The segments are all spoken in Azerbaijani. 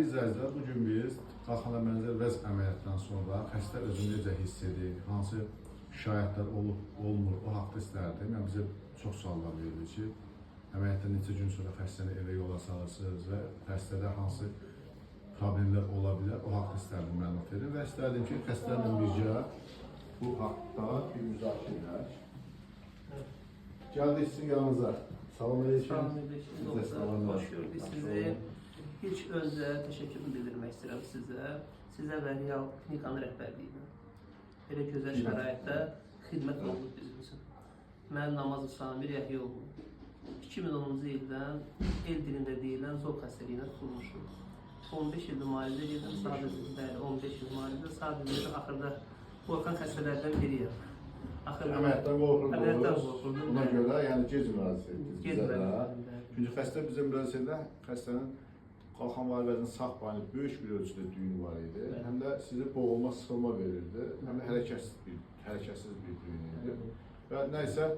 Dəyərli izləyicilər, bu gün biz qalxana bənzər vəz əməliyyatdan sonra xəstə özünü necə hiss edir, hansı şikayətlər olub, olmur, o haqda istərdim. Yəni bizə çox suallar verilir ki, əməliyyatdan neçə gün sonra xəstəni evə yola salırsınız və xəstədə hansı problemlər ola bilər, o haqda istərdim məlumat verim və istərdim ki, xəstələrlə birgə bu haqda bir müzakirə edək. Gəldik sizin yanınıza. Salam əleykum. Salam əleykum. Sizə salam. Xoş gördük sizi. İlk öncə təşəkkürümü bildirmək istəyirəm sizə. Sizə və Real Klinikanın rəhbərliyinə. Belə gözəl şəraitdə xidmət olunub bizim üçün. Mən Namazov Samir Yəhyoğlu. 2010-cu ildən el dilində deyilən zob xəstəliyinə tutulmuşum. 15 ildir müalicə edirdim, sadəcə bəli, 15 il müalicə, sadəcə axırda qorxan xəstələrdən biriyəm. Axırda Əməliyyatdan qorxurdunuz. Əməliyyatdan qorxurdum, Buna bəli. görə, yəni gec müraciət etdiniz Gec bizə də. müraciət etdim, bəli. Çünki xəstə bizə müraciət edə, xəstənin qalxan varvəzinin sağ payında böyük bir ölçüdə düyün var idi. Bəli. Həm də sizi boğulma, sıxılma verirdi. Həm də hərəkətsiz bir düyün idi. Və nə isə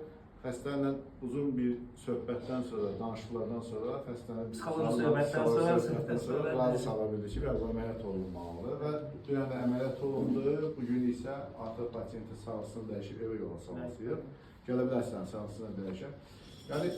xəstə ilə uzun bir söhbətdən sonra, danışıqlardan sonra xəstəni biz Psixoloji söhbətdən sonra, söhbətdən sonra razı sala bildik ki, biraz əməliyyat olunmalıdır və dünən də əməliyyat olundu. Bu gün isə artıq pasiyentin sağlığını dəyişib evə yola salmasıyıq. Gələ bilərsən, sağlığını dəyişər. Yəni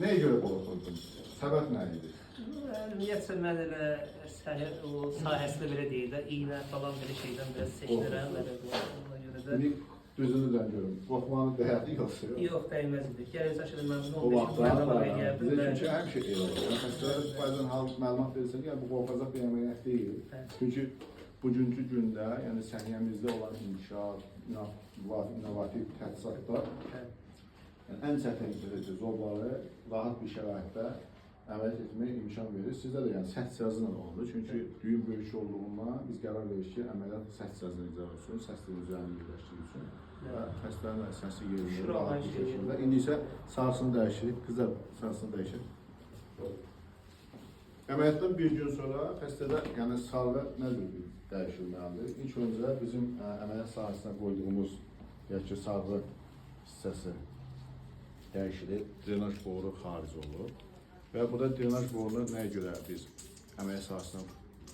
nəyə görə qorxurdun? Səbəb nə idi? Ümumiyyətcə mən elə səhər o sahəsində belə deyil də, iynə falan belə şeydən biraz çəkinirəm, elə ona görə də. İndi düzünü də görüm. Qorxmanı dəyərli yoxsa yox? Yox, dəyməz idi. Gəlin çaşırdım mən O 15 vaxtlar il məlumat eləyərdim. bizə çünki həmişə elə olur. Yəni xəstələrə bəzən hal məlumat verirsən ki, yəni bu qorxacaq bir əməliyyat deyil. Bəli. Çünki bugünkü gündə, yəni səhiyyəmizdə olan inkişaf, innovativ tədqiqatlar, yəni ən çətin zobları rahat bir şəraitdə əməliyyat etməyə imkan verir. Sizdə də yəni səth cihazı ilə olundu. Çünki düyün böyük olduğundan biz qərar veririk ki, əməliyyat səth cihazına icra olsun, səs üzərində yerləşdiyi üçün. Və xəstənin də səsi yerində Şükür rahat Allah'a bir şükür. şəkildə. İndi isə sarısını dəyişirik, qızlar sarısını dəyişir. Əməliyyatdan bir gün sonra xəstədə yəni sarğı nə cür bir dəyişilməlidir? İlk öncə bizim əməliyyat sahəsinə qoyduğumuz deyək ki, sarğı hissəsi dəyişilir, drenaj boru xaric olur. Və burada drenaj borunu nəyə görə biz əməliyyat sahəsinə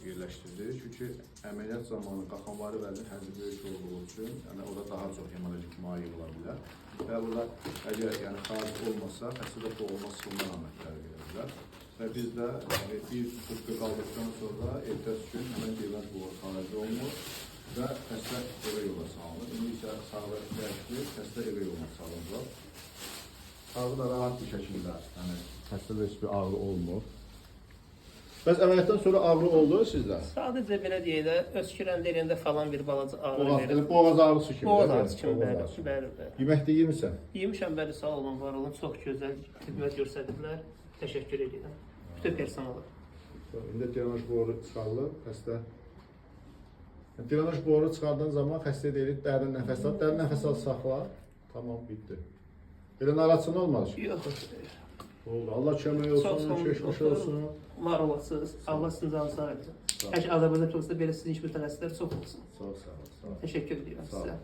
yerləşdiririk? Çünki əməliyyat zamanı qalxanvari vəzinin həcmi böyük olduğu üçün, yəni orada daha çox hemorragik maye yığıla bilər. Və burada əgər yəni xaric olmasa, xəstədə boğulma, sıxılma əlamətləri verə bilər. Və biz də yəni, bir sutka qaldıqdan sonra ertəsi gün həmən drenaj boru xaric olunur və xəstə evə yola salınır. İndi isə sarğı dəyişilir, xəstə evə yola salınır. Sarğı da rahat bir şəkildə, yəni xəstədə heç bir ağrı olmur. Bəs əməliyyatdan sonra ağrı oldu sizdə? Sadəcə belə deyək də, öskürəndə eləyəndə falan bir balaca ağrı Boğaz, verir. elə boğaz ağrısı kimi. Boğaz də, ağrısı kimi, boğaz bəli, ağrısı. bəli, bəli. Yemək də yemirsən? Yemişəm, bəli, sağ olun, var olun. Çox gözəl xidmət göstərdilər. Təşəkkür edirəm. Bütün personala. İndi drenaj boru çıxarılır, xəstə. Drenaj boru çıxardan zaman xəstəyə deyirik dərin nəfəs al, dərin nəfəs al, saxla. Tamam, bitdi. Elə narahatçılıq olmadı ki. Yox, Oldu. Allah kömək Çox sağ olsun, olun, keçmiş doktor. olsun. Var olasınız. Allah sizin canınızı sağ etsin. Sağ ol. Hər Azərbaycan Respublikasında belə sizin kimi mütəxəssislər çox olsun. Sağ ol, sağ ol. Sağ ol. Təşəkkür edirəm Sağ ol. sizə.